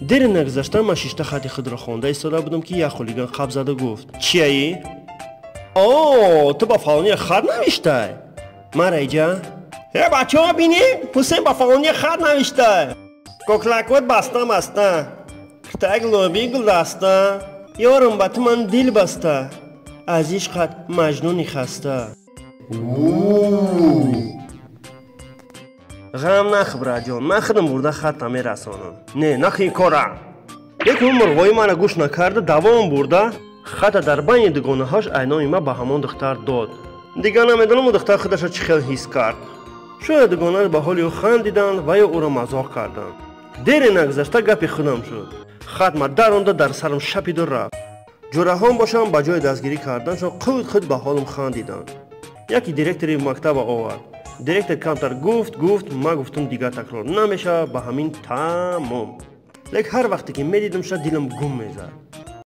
Дери нагузашта ман шишта хати худро хонда истода будам, ки як хулиган қаб зада гуфт: «Чияӣ? О, ту ба фалония хат навиштай? Мара иҷа». Э, бачаҳо, бинем, Ҳусейн ба фалония хат навиштай. Коклакот баста баста, киртак лоби гулдаста, ёрам, ба ту ман дил баста, аз ишқат маҷнуни хаста. Ғам нахӯ, браҷон, ман худам бурда хатта мерасонам. Не, нахӯ ин кора. Лекин мурғои мара гӯш накарда, давом бурда хата дар байни дугонаҳош айноми ма ба ҳамон духтар дод. Дигар намедонам, духтар худаша чӣ хел ҳис кард. Шояд дугонааш ба ҳоли ӯ хандиданд ва ё ӯро мазоқ карданд. Дере нагузашта гапи худам шуд. Хатма даронда дар сарам шапиду рафт. Ҷӯраҳон бошам, ба ҷои дастгирӣ карданшон худ худ ба ҳолам хандиданд. Яке директори мактаба овард. Директор камтар гуфт, гуфт, ман гуфтам, дигар такрор намешавад, ба ҳамин тамом. Лек ҳар вақте ки медидамша, дилам гум мезад.